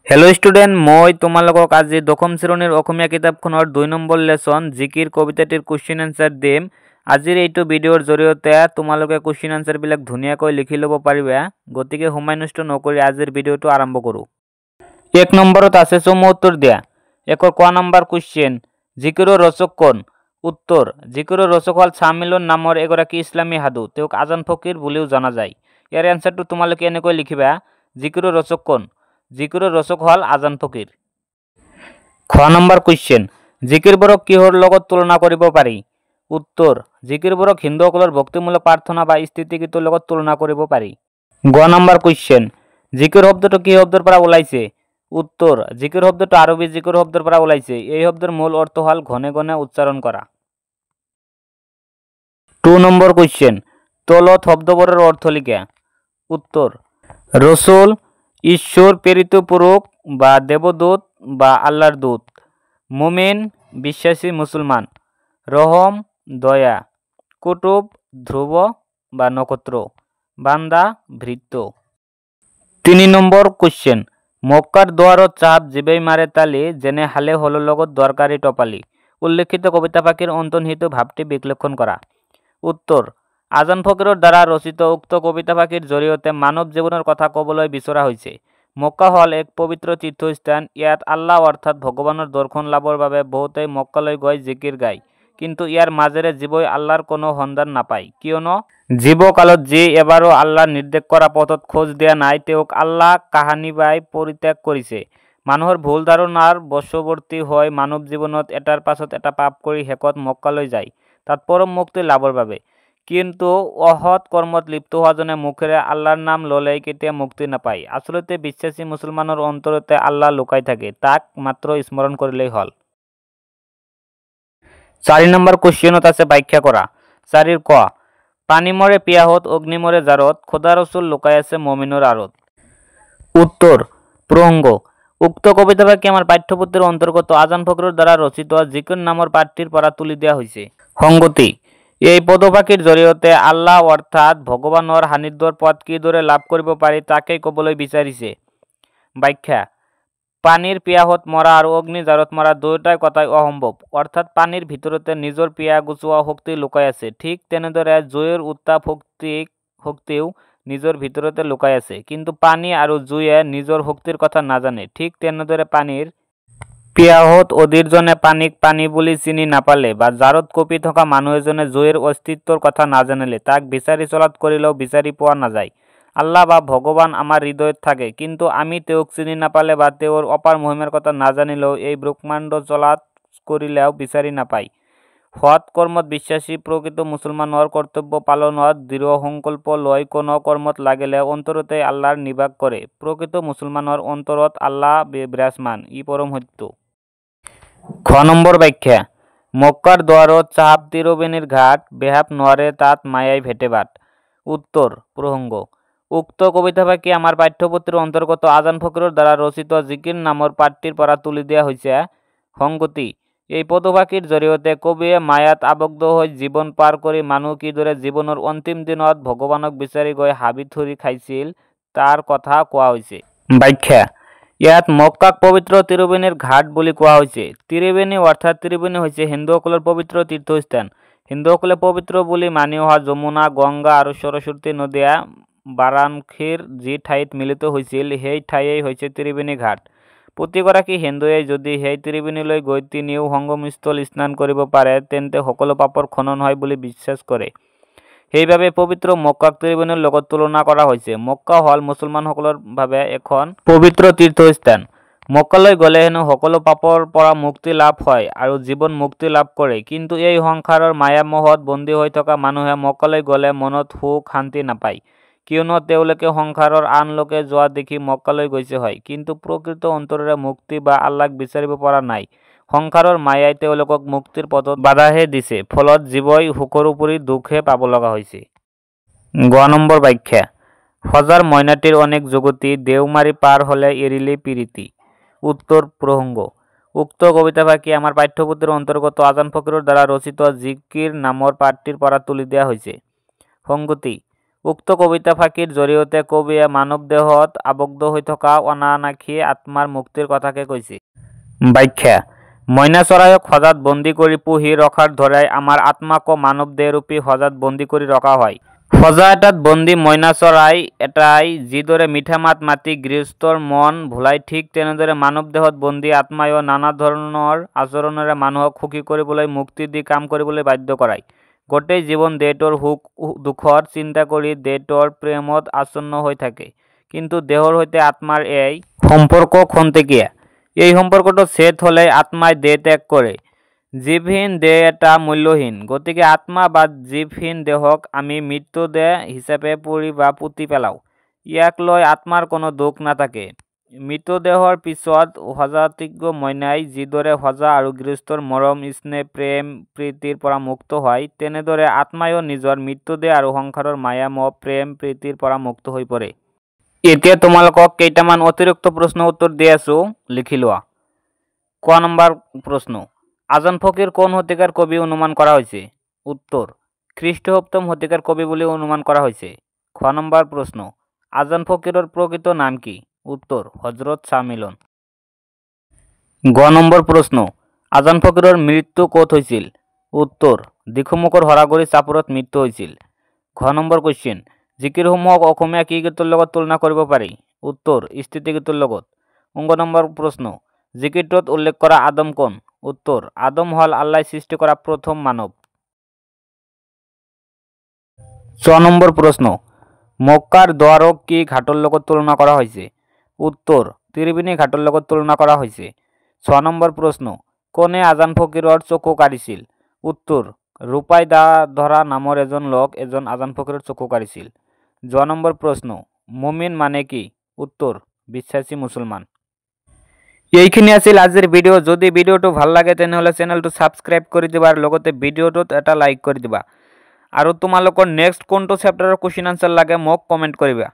Hello' student, মই তোমালোকক আজি দশম শ্ৰেণীৰ অসমীয়া কিতাপখনৰ 2 নম্বৰ লেচন জিকিৰ কবিতাটিৰ কুৱেশ্যন এনচাৰ দিম। আজিৰ এইটো ভিডিঅ'ৰ জৰিয়তে তোমালোকে কুৱেশ্যন এনচাৰবিলাক ধুনীয়াকৈ লিখি ল'ব পাৰিবা। গতিকে সময় নষ্ট নকৰি আজিৰ ভিডিঅ'টো আৰম্ভ কৰোঁ। 1 নম্বৰত আছে চমু উত্তৰ দিয়া। 1ৰ ক নম্বৰ কুৱেশ্যন, জিকিৰৰ ৰচক কোন? উত্তৰ, জিকিৰৰ ৰচক হ'ল ছামিলন নামৰ এগৰাকী ইছলামী সাধু। তেওঁক আজান ফকীৰ বুলিও জনা যায়। ইয়াৰ এনচাৰটো তোমালোকে এনেকৈ লিখিবা, জিকিৰৰ ৰচক কোন? জিকিৰৰ ৰচক হ'ল আজান ফকীৰ। খ নম্বৰ কুৱেশ্যন, জিকিৰবোৰক কিহৰ লগত তুলনা কৰিব পাৰি? উত্তৰ, জিকিৰবোৰক হিন্দুসকলৰ ভক্তিমূলক প্ৰাৰ্থনা বা স্থিতিগীতৰ লগত তুলনা কৰিব পাৰি। গ নম্বৰ কুৱেশ্যন, জিকিৰ শব্দটো কি শব্দৰ পৰা ওলাইছে? উত্তৰ, জিকিৰ শব্দটো আৰবী জিকিৰ শব্দৰ পৰা ওলাইছে। এই শব্দৰ মূল অৰ্থ হ'ল ঘনে ঘনে উচ্চাৰণ কৰা। 2 নম্বৰ কুৱেশ্যন, তলত শব্দবোৰৰ অৰ্থ লিখা। উত্তৰ, ৰচুল, ঈশ্বৰ প্ৰেৰিত পুৰুষ বা দেৱদূত বা আল্লাহৰ দূত, মুমিন বিশ্বাসী মুছলমান, ৰহম দয়া, কুতুব ধ্ৰুৱ বা নক্ষত্ৰ, বান্দা ভৃত্য। 3 নম্বৰ কুৱেশ্যন, মক্কাৰ দুৱাৰত চাহাব জীৱেই মাৰে তালি, যেনে হালে হলৰ লগত দৰকাৰী টপালি। উল্লেখিত কবিতাফাঁকিৰ অন্তৰ্নিহিত ভাৱটি বিশ্লেষণ কৰা। উত্তৰ, আজান ফকীৰৰ দ্বাৰা ৰচিত উক্ত কবিতাফাঁকিৰ জৰিয়তে মানৱ জীৱনৰ কথা ক'বলৈ বিচৰা হৈছে। মক্কা হ'ল এক পবিত্ৰ তীৰ্থস্থান। ইয়াত আল্লাহ অৰ্থাৎ ভগৱানৰ দৰ্শন লাভৰ বাবে বহুতেই মক্কালৈ গৈ জিকিৰ গায়। কিন্তু ইয়াৰ মাজেৰে জীৱই আল্লাহৰ কোনো সন্ধান নাপায়। কিয়নো জীৱকালত যি এবাৰো আল্লাহ নিৰ্দেশ কৰা পথত খোজ দিয়া নাই, তেওঁক আল্লাহ কাহানিবাই পৰিত্যাগ কৰিছে। মানুহৰ ভুল ধাৰণাৰ বশৱৰ্তী হৈ মানৱ জীৱনত এটাৰ পাছত এটা পাপ কৰি শেষত মক্কালৈ যায়, তাত পৰম মুক্তি লাভৰ বাবে। কিন্তু অসৎ কৰ্মত লিপ্ত হোৱাজনে মুখেৰে আল্লাহৰ নাম ল'লেই কেতিয়া মুক্তি নাপায়। আচলতে বিশ্বাসী মুছলমানৰ অন্তৰতে আল্লাহ লুকাই থাকে, তাক মাত্ৰ স্মৰণ কৰিলেই হ'ল। 4 নম্বৰ কুৱেশ্যনত আছে ব্যাখ্যা কৰা। 4ৰ ক, পানী মৰে পিয়াহত, অগ্নি মৰে জাৰত, খোদা ৰচুল লুকাই আছে মমিনৰ আঁৰত। উত্তৰ, প্ৰসংগ, উক্ত কবিতাফাঁকি আমাৰ পাঠ্যপুথিৰ অন্তৰ্গত আজান ফকীৰৰ দ্বাৰা ৰচিত জিকিৰ নামৰ পাঠটিৰ পৰা তুলি দিয়া হৈছে। সংগতি, এই পদফাঁকিৰ জৰিয়তে আল্লাহ অৰ্থাৎ ভগৱানৰ সান্নিধ্যৰ পথ কিদৰে লাভ কৰিব পাৰি তাকেই ক'বলৈ বিচাৰিছে। ব্যাখ্যা, পানীৰ পিয়াহত মৰা আৰু অগ্নি জাৰত মৰা দুয়োটাই কথাই অসম্ভৱ। অৰ্থাৎ পানীৰ ভিতৰতে নিজৰ পিয়াহ গুচোৱা শক্তি লুকাই আছে। ঠিক তেনেদৰে জুইৰ উত্তাপ শক্তিও নিজৰ ভিতৰতে লুকাই আছে। কিন্তু পানী আৰু জুয়ে নিজৰ শক্তিৰ কথা নাজানে। ঠিক তেনেদৰে পানীৰ পিয়াহত অধীৰজনে পানীক পানী বুলি চিনি নাপালে বা জাৰত কঁপি থকা মানুহ এজনে জুইৰ অস্তিত্বৰ কথা নাজানিলে তাক বিচাৰি চলাত কৰিলেও বিচাৰি পোৱা নাযায়। আল্লাহ বা ভগৱান আমাৰ হৃদয়ত থাকে, কিন্তু আমি তেওঁক চিনি নাপালে বা তেওঁৰ অপাৰ মহিমাৰ কথা নাজানিলেও এই ব্ৰহ্মাণ্ড চলাত কৰিলেও বিচাৰি নাপায়। সৎ কৰ্মত বিশ্বাসী প্ৰকৃত মুছলমানৰ কৰ্তব্য পালনত দৃঢ় সংকল্প লৈ কোনো কৰ্মত লাগিলে অন্তৰতেই আল্লাহৰ নিবাস কৰে। প্ৰকৃত মুছলমানৰ অন্তৰত আল্লাহ বিৰাজমান, ই পৰম সত্য। খ নম্বৰ ব্যাখ্যা, মক্কাৰ দুৱাৰত চাহাব তিৰবেণীৰ ঘাট, বেহাব নোৱাৰে তাত মায়াই ভেটে বাট। উত্তৰ, প্ৰসংগ, উক্ত কবিতাফাঁকি আমাৰ পাঠ্যপুথিৰ অন্তৰ্গত আজান ফকীৰৰ দ্বাৰা ৰচিত জিকিৰ নামৰ পাঠটিৰ পৰা তুলি দিয়া হৈছে। সংগতি, এই পদফাঁকিৰ জৰিয়তে কবিয়ে মায়াত আবদ্ধ হৈ জীৱন পাৰ কৰি মানুহ কিদৰে জীৱনৰ অন্তিম দিনত ভগৱানক বিচাৰি গৈ হাবিথুৰি খাইছিল তাৰ কথা কোৱা হৈছে। ব্যাখ্যা, ইয়াত মক্কাক পবিত্ৰ ত্ৰিবেণীৰ ঘাট বুলি কোৱা হৈছে। ত্ৰিবেণী অৰ্থাৎ ত্ৰিবেণী হৈছে হিন্দুসকলৰ পবিত্ৰ তীৰ্থস্থান। হিন্দুসকলে পবিত্ৰ বুলি মানি অহা যমুনা, গংগা আৰু সৰস্বতী নদীয়ে বাৰাণসীৰ যি ঠাইত মিলিত হৈছিল সেই ঠাইয়েই হৈছে ত্ৰিবেণী ঘাট। প্ৰতিগৰাকী হিন্দুৱে যদি সেই ত্ৰিবেণীলৈ গৈ তিনিও সংগমস্থল স্নান কৰিব পাৰে তেন্তে সকলো পাপৰ খনন হয় বুলি বিশ্বাস কৰে। সেইবাবে পবিত্ৰ মক্কাক ত্ৰিবেণীৰ লগত তুলনা কৰা হৈছে। মক্কা হ'ল মুছলমানসকলৰ বাবে এখন পবিত্ৰ তীৰ্থস্থান। মক্কালৈ গ'লে হেনো সকলো পাপৰ পৰা মুক্তি লাভ হয় আৰু জীৱন মুক্তি লাভ কৰে। কিন্তু এই সংসাৰৰ মায়ামোহত বন্দী হৈ থকা মানুহে মক্কালৈ গ'লে মনত সুখ শান্তি নাপায়। কিয়নো তেওঁলোকে সংসাৰৰ আন লোকে যোৱা দেখি মক্কালৈ গৈছে হয়, কিন্তু প্ৰকৃত অন্তৰেৰে মুক্তি বা আল্লাহক বিচাৰিব পৰা নাই। সংসাৰৰ মায়াই তেওঁলোকক মুক্তিৰ পথত বাধাহে দিছে। ফলত জীৱই সুখৰ উপৰি দুখহে পাব লগা হৈছে। গ নম্বৰ ব্যাখ্যা, সজাৰ মইনাটিৰ অনেক জগতি, দেওমাৰি পাৰ হ'লে এৰিলে পিৰিতি। উত্তৰ, প্ৰসংগ, উক্ত কবিতাফাঁকি আমাৰ পাঠ্যপুথিৰ অন্তৰ্গত আজান ফকীৰৰ দ্বাৰা ৰচিত জিকিৰ নামৰ পাঠটিৰ পৰা তুলি দিয়া হৈছে। সংগতি, উক্ত কবিতাফাঁকিৰ জৰিয়তে কবিয়ে মানৱ দেহত আবদ্ধ হৈ থকা অনাকাংক্ষী আত্মাৰ মুক্তিৰ কথাকে কৈছে। ব্যাখ্যা: মইনা চৰাইক সজাত বন্দী কৰি পুহি ৰখাৰ দৰেই আমাৰ আত্মাকো মানৱ দেহৰূপী সজাত বন্দী কৰি ৰখা হয়। সজা এটাত বন্দী মইনা চৰাই এটাই যিদৰে মিঠা মাত মাতি গৃহস্থৰ মন ভুলায়, ঠিক তেনেদৰে মানৱ দেহত বন্দী আত্মায়ো নানা ধৰণৰ আচৰণেৰে মানুহক সুখী কৰিবলৈ মুক্তি দি কাম কৰিবলৈ বাধ্য কৰায়। গোটেই জীৱন দেহটোৰ সুখ-দুখৰ চিন্তা কৰি দেহটোৰ প্ৰেমত আচ্ছন্ন হৈ থাকে। কিন্তু দেহৰ সৈতে আত্মাৰ এই সম্পৰ্ক ক্ষন্তেকীয়া। এই সম্পৰ্কটো ছেদ হ'লেই আত্মাই দেহ ত্যাগ কৰে। জীৱহীন দেহ এটা মূল্যহীন। গতিকে আত্মা বা জীৱহীন দেহক আমি মৃতদেহ হিচাপে পুৰি বা পুতি পেলাওঁ। ইয়াক লৈ আত্মাৰ কোনো দুখ নাথাকে। মৃতদেহৰ পিছত সজাতিজ্ঞ মইনাই যিদৰে সজা আৰু গৃহস্থৰ মৰম স্নেহ প্ৰেম প্ৰীতিৰ পৰা মুক্ত হয়, তেনেদৰে আত্মায়ো নিজৰ মৃতদেহ আৰু সংসাৰৰ মায়া মোহ প্ৰেম প্ৰীতিৰ পৰা মুক্ত হৈ পৰে। এতিয়া তোমালোকক কেইটামান অতিৰিক্ত প্ৰশ্ন উত্তৰ দি আছো, লিখি লোৱা। ক নম্বৰ প্ৰশ্ন, আজান ফকীৰ কোন শতিকাৰ কবি অনুমান কৰা হৈছে? উত্তৰ, খ্ৰীষ্ট সপ্তম শতিকাৰ কবি বুলি অনুমান কৰা হৈছে। খ নম্বৰ প্ৰশ্ন, আজান ফকীৰৰ প্ৰকৃত নাম কি? উত্তৰ, হজৰত শ্বাহ মিলন। গ নম্বৰ প্ৰশ্ন, আজান ফকীৰৰ মৃত্যু ক'ত হৈছিল? উত্তৰ, দিখৌমুখৰ সৰাগুৰি চাপৰত মৃত্যু হৈছিল। ঘ নম্বৰ কুৱেশ্যন, জিকিৰসমূহক অসমীয়া কি গীতৰ লগত তুলনা কৰিব পাৰি? উত্তৰ, স্থিতি গীতৰ লগত। অংগ নম্বৰ প্ৰশ্ন, জিকিৰটোত উল্লেখ কৰা আদম কোন? উত্তৰ, আদম হ'ল আল্লাই সৃষ্টি কৰা প্ৰথম মানৱ। চ নম্বৰ প্ৰশ্ন, মক্কাৰ দুৱাৰক কি ঘাটৰ লগত তুলনা কৰা হৈছে? উত্তৰ, ত্ৰিবেণী ঘাটৰ লগত তুলনা কৰা হৈছে। ছ নম্বৰ প্ৰশ্ন, কোনে আজান ফকীৰৰ চকু কাঢ়িছিল? উত্তৰ, ৰূপাই দা ধৰা নামৰ এজন লোক এজন আজান ফকীৰৰ চকু কাঢ়িছিল। জ নম্বৰ প্ৰশ্ন, মুমিন মানে কি? উত্তৰ, বিশ্বাসী মুছলমান। এইখিনি আছিল আজিৰ ভিডিঅ'। যদি ভিডিঅ'টো ভাল লাগে তেনেহ'লে চেনেলটো ছাবস্ক্ৰাইব কৰি দিবা আৰু লগতে ভিডিঅ'টোত এটা লাইক কৰি দিবা। আৰু তোমালোকৰ নেক্সট কোনটো চেপ্টাৰৰ কুৱেশ্যন আনচাৰ লাগে মোক কমেণ্ট কৰিবা।